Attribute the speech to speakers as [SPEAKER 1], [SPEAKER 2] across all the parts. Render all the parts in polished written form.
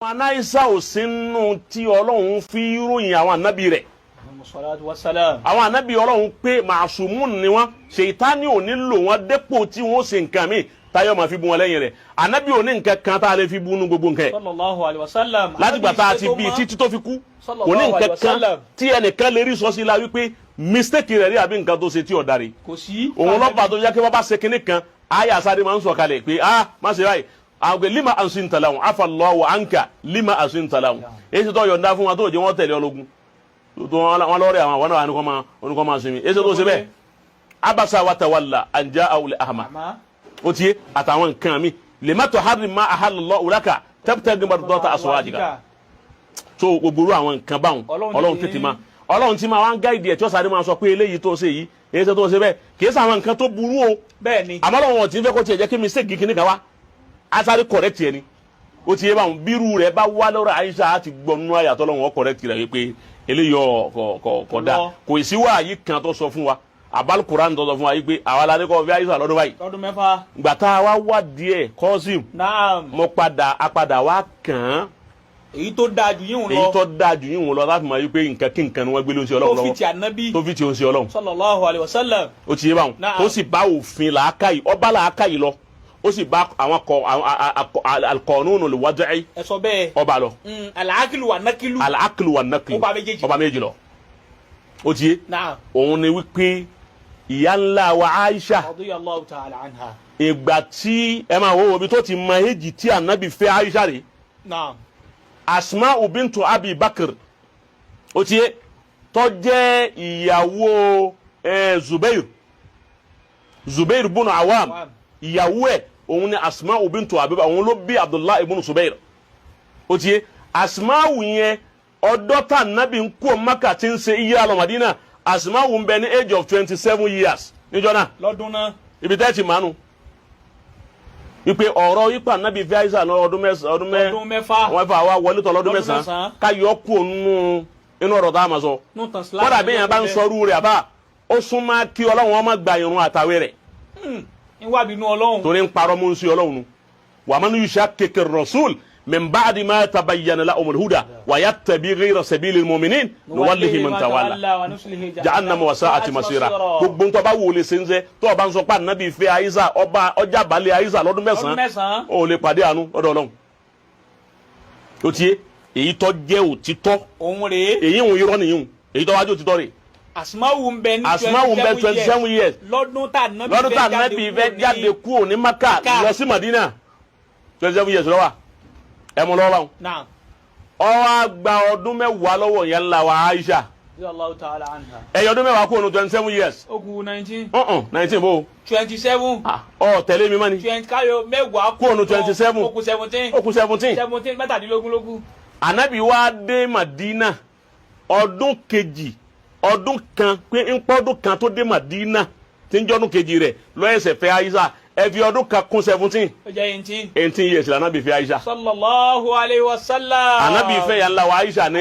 [SPEAKER 1] Anáìsà ò sínú tí Ọlọ́run fi ròyìn àwọn ànábì rẹ̀.
[SPEAKER 2] Salatu wassalam.
[SPEAKER 1] Àwọn ànábì Ọlọ́run pé màsùmùn ni wọ́n. Ṣèyítánì ò ní lò wọ́n dépò tí wọ́n ṣe nǹkan míì táyọ̀ máa fi bú wọn lẹ́yìn rẹ̀. Ànábì ò ní nǹkan kan tá a lè fi bú nu gbogbo nǹkan ẹ̀.
[SPEAKER 2] Sallallahu alayhi wa sallam.
[SPEAKER 1] Látìgbà tá a ti bí títí tó fi kú, kò ní nǹkan kan tí ẹnìkan lè rí sọ sí la wípé mistake rẹ̀ rí àbí nǹkan tó ṣe tí ò darí.
[SPEAKER 2] Kò sí.
[SPEAKER 1] Òun lọ́pàá tó yẹ kí wọ́n bá ṣe kinní kan, àyà sáré máa ń sọ kalẹ̀ pé, ah, má ṣe báyìí. Àwọn lima asinta lahum, afallahu anka lima asinta lahum. Èyí tó yọ̀ǹda fún wa tó jẹ́ wọ́n tẹ̀lé ọlọ́gun tó wọn lọ́rẹ̀ àwọn náà wọn kọ́ máa sinmi. Èyí tó ṣe bẹ́ẹ̀, abasa wa tawalla an ja'ahu al-a'ma.
[SPEAKER 2] Àmọ́.
[SPEAKER 1] Ó ti yé àtàwọn nǹkan mi, lima tuharrim ma ahallallahu laka tabtaghi mardata azwajika. So gbogbo irú àwọn nǹkan báwọn, Ọlọ́run tètè máa, Ọlọ́run tí máa wá ń guide ẹ̀ tí ó sáré máa sọ pé eléyìí tó ṣe yìí, èyí tó ṣe bẹ́ẹ̀, kì í ṣe àwọn nǹkan tó burú o.
[SPEAKER 2] Bẹ́ẹ̀ ni.
[SPEAKER 1] Àmọ́ Ọlọ́run wọn ti ń fẹ́ kó tiẹ̀ jẹ́ kí mistake kìíní kan wá, á sáré correct yẹn ni. Ó ti yé báwọn. Bírú rẹ̀ bá wá lọ́rọ̀ Àyíṣà, á ti gbọ́ nínú àyàtọ̀ Ọlọ́run wọn correct rẹ̀ wípé eléyìí ọ̀ kọ̀ da.
[SPEAKER 2] Lọ.
[SPEAKER 1] Kò sí wáyé kan tó sọ fún wa, àbálù Kuran tó sọ fún wa yìí pé àwa la ní kọ́ fi Àyíṣà lọ́dún báyìí.
[SPEAKER 2] Lọ́dún 6.
[SPEAKER 1] Gbà tá a wá wá díẹ̀ kọ́sìm, mo padà apadà wá kàn án.
[SPEAKER 2] Èyí tó dáa jù yín
[SPEAKER 1] Èyí
[SPEAKER 2] lọ.
[SPEAKER 1] tó dáa jù yín lọ láti mọ̀ wípé nǹkan kí nǹkan ni wọ́n gbé ló ń ṣe Ọlọ́run
[SPEAKER 2] Tó fi
[SPEAKER 1] lọ́wọ́
[SPEAKER 2] ti ànábì.
[SPEAKER 1] Tó fi ti ń ṣe Ọlọ́run.
[SPEAKER 2] Sallallahu alayhi wa sallam.
[SPEAKER 1] Ó ti yé báwọn. Tó sì bá òfin làákàyè, ọba làákàyè lọ, ó sì bá àwọn kọ al-qanun al-wad'i.
[SPEAKER 2] Ẹ sọ bẹ́ẹ̀.
[SPEAKER 1] Ọba lọ.
[SPEAKER 2] Al-aqlu wa nakilu.
[SPEAKER 1] Al-aqlu wa naqlu.
[SPEAKER 2] Ó bá méjèèjì.
[SPEAKER 1] Ọba méjì lọ. Ó ti yé. Òun ni wípé ìyá ńlá wa Aisha,
[SPEAKER 2] Radiyallahu ta'ala anha.
[SPEAKER 1] ìgbà tí ẹ máa wo omi tó ti mọ èjì tí ànábì fẹ́ Aisha rè, Asma'u bintu Abi Bakr, ó ti yé, tó jẹ́ ìyàwó Zubair, Zubair bunu Awam.
[SPEAKER 2] Awam.
[SPEAKER 1] Ìyàwó ẹ̀ òun ni Asma'u bintu Abi Bakr. Òun ló bí Abdullahi ibn Zubair. Ó ti yé. Asma'u yẹn, ọdọ́ tá nábì ń kó Maka tí ń ṣe iye alọ Madina, Asma'u ń bẹ ní age of 27 years níjọ́ náà.
[SPEAKER 2] Lọ́dún náà.
[SPEAKER 1] Ibi tẹ́ ti mánu wípé ọ̀rọ̀ yípa nábì fi Aisha lọ ọdún 9, ọdún mẹ́
[SPEAKER 2] Ọdún 6.
[SPEAKER 1] Wọ́n fà wá wọlé tọ̀ lọ́dún
[SPEAKER 2] Lọ́dún
[SPEAKER 1] 9.
[SPEAKER 2] 9.
[SPEAKER 1] Ká yọ kú nínú inú ọ̀rọ̀ tá a máa sọ.
[SPEAKER 2] Nù tàn sílámù.
[SPEAKER 1] Kódà bí yẹn bá ń sọrú rẹ̀ àbá, ó súnmọ́ kí Ọlọ́run ọmọ gba irun àtàwé rẹ̀.
[SPEAKER 2] Ń wá bínú Ọlọ́run.
[SPEAKER 1] Torí ń parọ́ mú ń sí Ọlọ́run nu. Wa man yushakkiki rasul min ba'di ma tabayyana lahumul huda wa yattabi ghayra sabilil mu'minin nuwallihi man tawalla
[SPEAKER 2] wa nuslihi
[SPEAKER 1] jahannama wa sa'ati masira. Gbogbo ntọ́ bá wò lè ṣe ń sẹ́ tó o bá ń sọ pé ànábì fẹ́ Aisha, ọba ọjà balẹ̀ Aisha lọ́dún
[SPEAKER 2] Lọ́dún
[SPEAKER 1] 9,
[SPEAKER 2] 9.
[SPEAKER 1] ó lè pàdé àánú lọ́dọ̀ Ọlọ́run. Ó ti yé. Èyí tó jẹ́ òtítọ́,
[SPEAKER 2] Òun rèé.
[SPEAKER 1] èyí ń irọ́ nìyí. Èyí tó wájú òtítọ́ rè.
[SPEAKER 2] Asmawu ń bẹ ní
[SPEAKER 1] Asmawu ń bẹ 27 years.
[SPEAKER 2] Lọ́dún tá ànábì
[SPEAKER 1] Lọ́dún tá ànábì fẹ́ jáde kúrò ní Maka
[SPEAKER 2] Maka.
[SPEAKER 1] lọ sí Madina, 27 years lọ́wọ́ ẹ mú lọ́wọ́ báwọn. Ó wá gba ọdún 10 lọ́wọ́ yẹn ńlá wa Aisha.
[SPEAKER 2] Radiyallahu ta'ala anha.
[SPEAKER 1] Ẹ̀yọ ọdún 10 kúrò ní 27 years.
[SPEAKER 2] Ó kù 19.
[SPEAKER 1] Ọ̀hún, 19 bó?
[SPEAKER 2] 27.
[SPEAKER 1] Ọ tẹ̀lé mi mọ́ni.
[SPEAKER 2] 20 káyọ̀ 10.
[SPEAKER 1] Kúrò ní 27.
[SPEAKER 2] Ó kù 17.
[SPEAKER 1] Ó kù 17.
[SPEAKER 2] 17, 17 ló kù.
[SPEAKER 1] Ànábì wá dé Madina ọdún kejì, ọdún kan pé ń pọ́dún kan tó dé Madina tí ń jọ́dún kejì rẹ̀ lọ́yẹ̀sẹ̀ fẹ́ Aisha. Ẹ fi ọdún kan kún 17.
[SPEAKER 2] Ó jẹ́ 18.
[SPEAKER 1] 18 years lànàbì fẹ́ Aisha.
[SPEAKER 2] Sallallahu alayhi wa sallam.
[SPEAKER 1] Ànábì fẹ́ yàn ńlá wa Aisha ní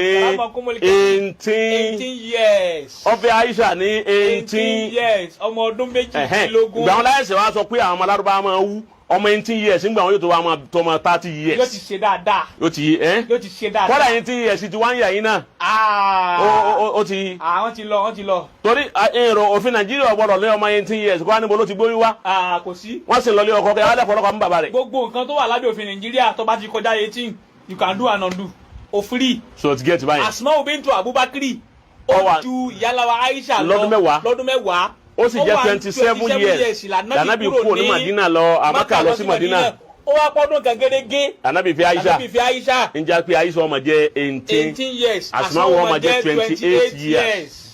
[SPEAKER 1] 18.
[SPEAKER 2] 18 years.
[SPEAKER 1] Ó fẹ́ Aisha ní
[SPEAKER 2] 18
[SPEAKER 1] 18
[SPEAKER 2] years, ọmọ ọdún
[SPEAKER 1] Ẹ̀hẹ́n.
[SPEAKER 2] 18.
[SPEAKER 1] Ìgbà wọn láyẹ̀sẹ̀ wá sọ pé àwọn ọmọ alárúbá máa wú ọmọ 18 years ńgbà wọn yóò tó wá máa tọmọ 30
[SPEAKER 2] Yóò ti
[SPEAKER 1] years.
[SPEAKER 2] ṣe dáadáa.
[SPEAKER 1] Yóò ti ẹ́.
[SPEAKER 2] Yóò ti ṣe dáadáa.
[SPEAKER 1] Kọ́dà 18 years ti wá ń yà yín náà. Ó ti
[SPEAKER 2] Àwọn ti lọ, wọ́n ti lọ.
[SPEAKER 1] Torí èrò òfin Nàìjíríà gbọ́dọ̀ lé ọmọ 18 years kó wá níbo ló ti gbóyún wá.
[SPEAKER 2] Ah, kò sí.
[SPEAKER 1] Wọ́n sì lọ lé ọkọ kẹ́ wọ́n lẹ́kọ̀ọ́ lọ́kọ̀ mú bàbá rẹ̀.
[SPEAKER 2] Gbogbo nǹkan tó wà lábẹ́ òfin Nàìjíríà, tó bá ti kọjá 18, you can do and undo, o free.
[SPEAKER 1] So ti get báyìí.
[SPEAKER 2] Asma'u bintu Abubakar,
[SPEAKER 1] Ó
[SPEAKER 2] ó
[SPEAKER 1] wà
[SPEAKER 2] ju ìyáláwa Aisha lọ
[SPEAKER 1] lọ́dún 10.
[SPEAKER 2] Lọ́dún 10.
[SPEAKER 1] Ó sì jẹ́
[SPEAKER 2] Wà
[SPEAKER 1] 27 years lànàbì kúrò ní Madina lọ Àmàkà lọ sí Madina.
[SPEAKER 2] Ó wá pọ́dún kan gẹ́gẹ́.
[SPEAKER 1] Lànàbì fi Aisha.
[SPEAKER 2] Lànàbì fi Aisha.
[SPEAKER 1] Ń jẹ́ pé Aisha ọmọ jẹ́ 18.
[SPEAKER 2] 18 years.
[SPEAKER 1] Asma'u ọmọ jẹ́ 28 years.